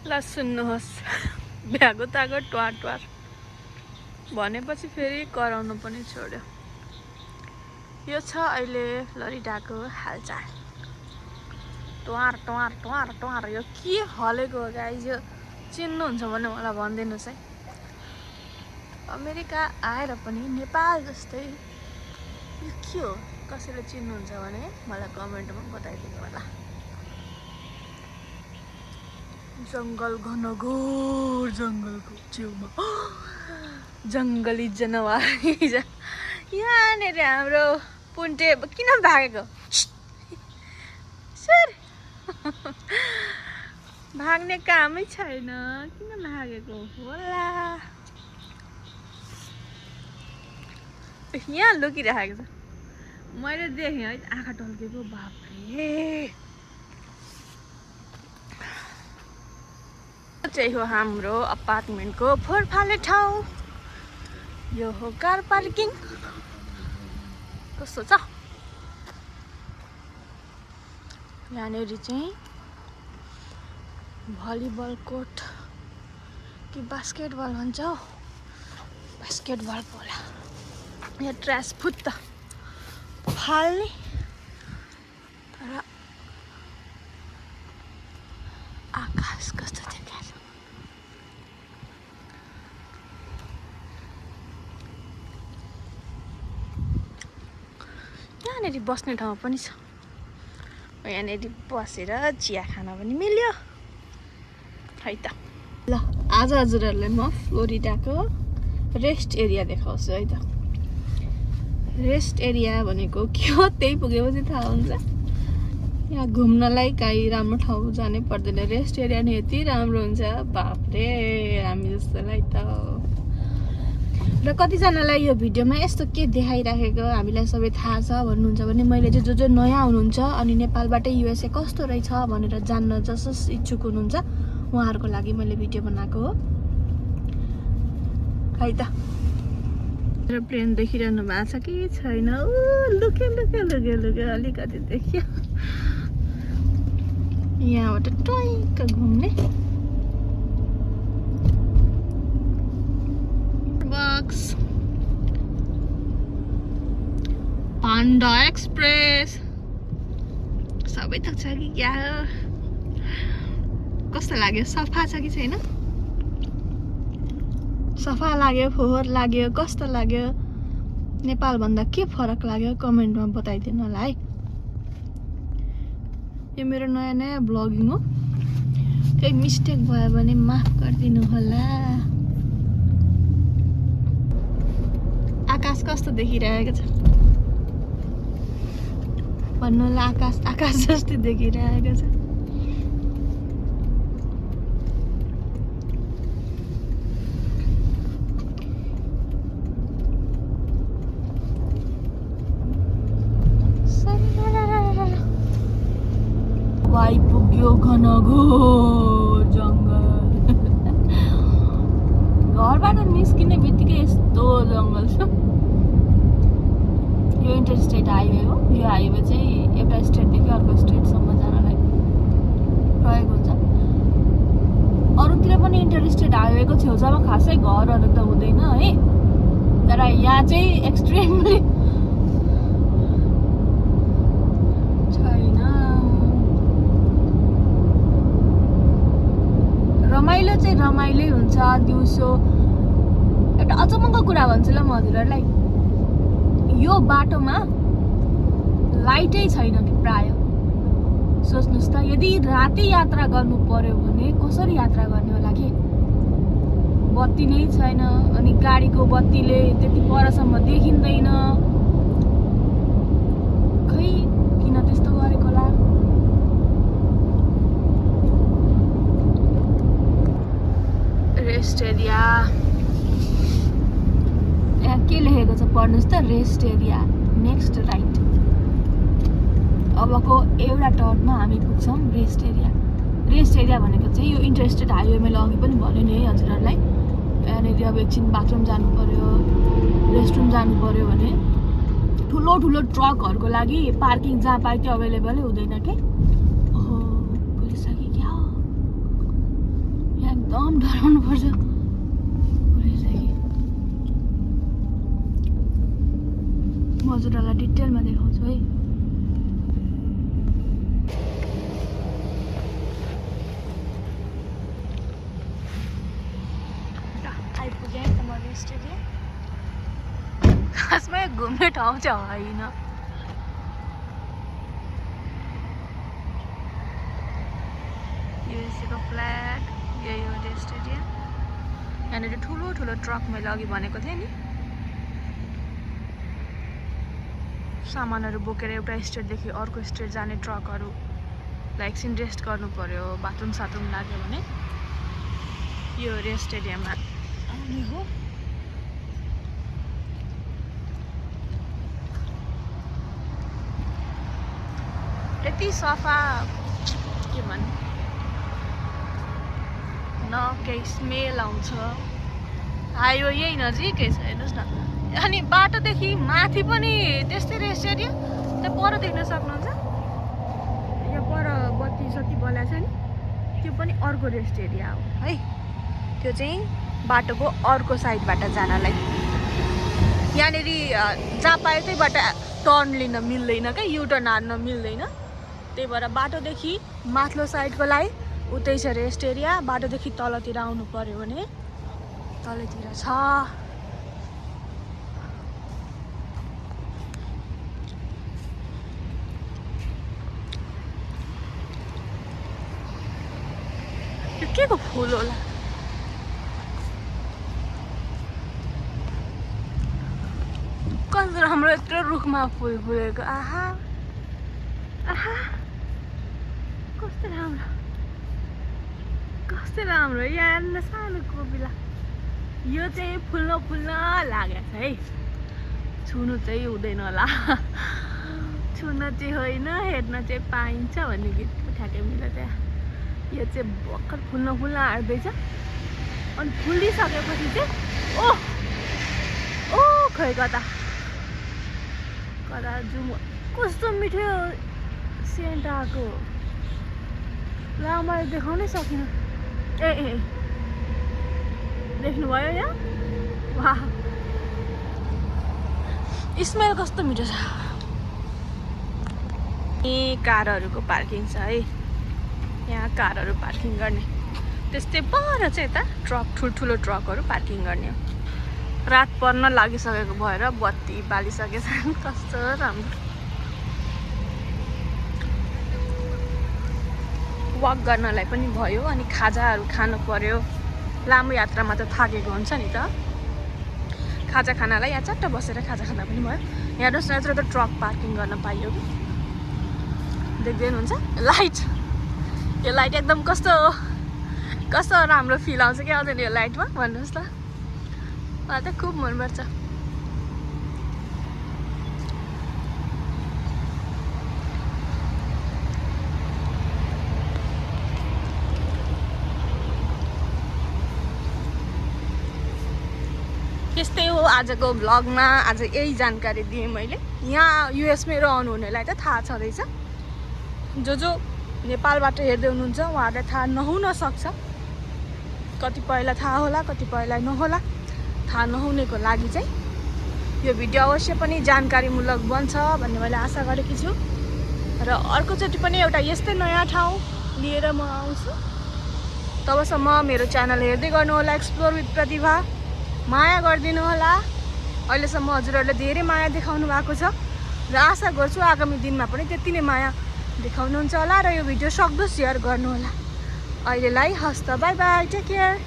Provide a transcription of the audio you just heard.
ल सुन्नुहोस् भ्यागो तागो ट्वार ट्वार भनेपछि फेरि कराउनु पनि छोड्यो। यो छ अहिले फ्लोरिडाको हालचाल। ट्वार ट्वार ट्वार ट्वार यो के हलेको हो गाइज? यो चिन्नुहुन्छ भने मलाई भनिदिनुहोस् है। अमेरिका आएर पनि नेपाल जस्तै यो के हो? कसैले चिन्नुहुन्छ भने मलाई कमेन्टमा बताइदिनु होला। जङ्गल घनघोर जङ्गलको छेउमा जङ्गली जनावर यहाँनिर हाम्रो पुन्टे किन भागेको? सर भाग्ने कामै छैन, किन भागेको होला? यहाँ लुकिरहेको छ, मैले देखेँ है आँखा टल्केको। बाफ्रे चाहिँ हो हाम्रो अपार्टमेन्टको फोहोरफाले ठाउँ। यो हो कार पार्किङ। कस्तो छ यहाँनिर चाहिँ भलिबल कोर्ट कि बास्केटबल भन्छ हौ, बास्केटबल होला। यहाँ ट्रास फुत्त फाल्ने, तर आकाश कस्तो देखिन्छ। यहाँनिर बस्ने ठाउँ पनि छ। यहाँनिर बसेर चिया खान पनि मिल्यो है त। ल आज हजुरहरूलाई म फ्लोरिडाको रेस्ट एरिया देखाउँछु है त। रेस्ट एरिया भनेको के हो त्यही पुगेपछि थाहा हुन्छ। यहाँ घुम्नलाई कहीँ राम्रो ठाउँ जानै पर्दैन। रेस्ट एरिया नि यति राम्रो हुन्छ, बाफ्रे हामी जस्तोलाई त। र कतिजनालाई यो भिडियोमा यस्तो के देखाइराखेको हामीलाई सबै थाहा छ भन्नुहुन्छ भने मैले चाहिँ जो नयाँ हुनुहुन्छ अनि नेपालबाटै युएसए कस्तो रहेछ भनेर जान्न जसो इच्छुक हुनुहुन्छ उहाँहरूको लागि मैले भिडियो बनाएको हो है त। र प्लेन देखिरहनु भएको छ कि छैन? लुके लुके लुके लुके अलिकति देखियो। यहाँबाट टैक्क घुम्ने बक्स पान्डा एक्सप्रेस सबै थोक छ कि क्या हो? कस्तो लाग्यो? सफा छ कि छैन? सफा लाग्यो, फोहोर लाग्यो, कस्तो लाग्यो? नेपालभन्दा के फरक लाग्यो कमेन्टमा बताइदिनु होला है। यो मेरो नयाँ नयाँ ब्लगिङ हो, केही मिस्टेक भयो भने माफ गरिदिनु होला। आकाश कस्तो देखिरहेको छ भन्नु होला। आकाश आकाश जस्तै देखिरहेको छ। आइपुग्यो घनघोर जङ्गल। घरबाट निस्किने बित्तिकै यस्तो जङ्गल छ। यो इन्टरस्टेट हाइवे हो। यो हाइवे चाहिँ एउटा स्टेटदेखि अर्को स्टेटसम्म जानलाई प्रयोग हुन्छ। अरूतिर पनि इन्टरस्टेट हाइवेको छेउछाउमा खासै घरहरू त हुँदैन है, तर यहाँ चाहिँ एक्सट्रिमली रमाइलो चाहिँ रमाइलै हुन्छ। दिउँसो एउटा अचम्मको कुरा भन्छु ल म हजुरहरूलाई, यो बाटोमा लाइटै छैन कि प्राय। सोच्नुहोस् त, यदि राति यात्रा गर्नु पर्यो भने कसरी यात्रा गर्ने होला कि? बत्ती नै छैन, अनि गाडीको बत्तीले त्यति परसम्म देखिँदैन। खै किन त्यस्तो गरेको होला? रेस्ट एरिया यहाँ के लेखेको छ पढ्नुहोस् त। Rest area next right. अबको एउटा टर्नमा हामी पुग्छौँ रेस्ट एरिया। रेस्ट एरिया भनेको चाहिँ यो इन्टरस्टेट हाइवे मैले अघि पनि भने नि है हजुरहरूलाई। यहाँनिर अब एकछिन बाथरुम जानु पर्यो, रेस्टरुम जानु पर्यो भने ठुलो ठुलो ट्रकहरूको लागि पार्किङ जहाँ पायो त्यो अभाइलेबलै हुँदैन के। ओहो पुगिसक्यो क्या हो? एकदम डराउनु पर्छ म हजुरहरूलाई डिटेलमा देखाउँछु है आइपुगेँ तमरे स्टेडियम खासमा घुम्ने ठाउँ चाहिँ होइन युएसएको फ्ल्याग यही हो त्यो स्टेडियम यहाँनिर ठुलो ठुलो ट्रक मैले अघि भनेको थिएँ नि सामानहरू बोकेर एउटा स्टेटदेखि अर्को स्टेट जाने ट्रकहरूलाई एकछिन रेस्ट गर्नु पर्यो बाथरुम साथरुम लाग्यो भने यो रेस्ट स्टेडियममा आउने हो यति सफा के भन्नु न केही स्मेल आउँछ हाइवे यही नजिकै छ हेर्नुहोस् न अनि बाटोदेखि माथि पनि त्यस्तै रेस्ट एरिया त्यहाँ पर देख्न सक्नुहुन्छ यहाँ पर बत्ती सत्ती बलाएको छ नि त्यो पनि अर्को रेस्ट एरिया हो है त्यो चाहिँ बाटोको अर्को साइडबाट जानलाई यहाँनिर जहाँ पायो त्यहीबाट टर्न लिन मिल्दैन क्या युटर्न हार्न मिल्दैन त्यही भएर बाटोदेखि माथिल्लो साइडको लागि उतै छ रेस्ट एरिया बाटोदेखि तलतिर आउनु पर्यो भने तलतिर छ यो के को फुल होला कस्तो राम्रो यत्रो रुखमा फुल फुलेको आहा आहा कस्तो राम्रो यहाँ सानो कोपिला यो चाहिँ फुल्न लागेको छ है छुनु चाहिँ हुँदैन होला छुन चाहिँ होइन हेर्न चाहिँ पाइन्छ भन्ने गीत ठ्याक्कै मिल्छ त्यहाँ यो चाहिँ भर्खर फुल्न आँट्दैछ अनि फुलिसकेपछि चाहिँ ओ खै कता जुम कस्तो मिठो सेन्ट आएको ल मैले देखाउनै सकिनँ ए देख्नुभयो यहाँ वाह स्मेल कस्तो मिठो छ कारहरूको पार्किङ छ है यहाँ कारहरू पार्किङ गर्ने त्यस्तै पर चाहिँ यता ट्रक ठुल्ठुलो ट्रकहरू पार्किङ गर्ने हो रात पर्न लागिसकेको भएर बत्ती बालिसकेछ कस्तो राम्रो वक गर्नलाई पनि भयो अनि खाजाहरू खानु पर्यो लामो यात्रामा त थाकेको हुन्छ नि त खाजा खानालाई यहाँ चट्ट बसेर खाजा खाँदा पनि भयो हेर्नुहोस् न यत्रो त ट्रक पार्किङ गर्न पाइयो कि देख्दै हुनुहुन्छ लाइट यो लाइट एकदम कस्तो राम्रो फिल आउँछ क्या आउँदैन यो लाइटमा भन्नुहोस् त मलाई त खुब मनपर्छ त्यस्तै हो आजको भ्लगमा आज यही जानकारी दिएँ मैले यहाँ युएसमै रहनु हुनेलाई त थाहा छँदैछ जो नेपालबाट हेर्दै हुनुहुन्छ उहाँहरूलाई थाहा नहुन सक्छ कतिपयलाई थाहा होला कतिपयलाई नहोला थाहा नहुनेको लागि चाहिँ यो भिडियो अवश्य पनि जानकारीमूलक बन्छ भन्ने मैले आशा गरेकी छु र अर्कोचोटि पनि एउटा यस्तै नयाँ ठाउँ लिएर म आउँछु तबसम्म मेरो च्यानल हेर्दै गर्नु होला एक्सप्लोर विथ प्रतिभा माया गरिदिनु होला अहिलेसम्म हजुरहरूले धेरै माया देखाउनु भएको छ र आशा गर्छु आगामी दिनमा पनि त्यति नै माया देखाउनुहुन्छ होला र यो भिडियो सक्दो सेयर गर्नु होला अहिलेलाई हस्त बाई बाई टेक केयर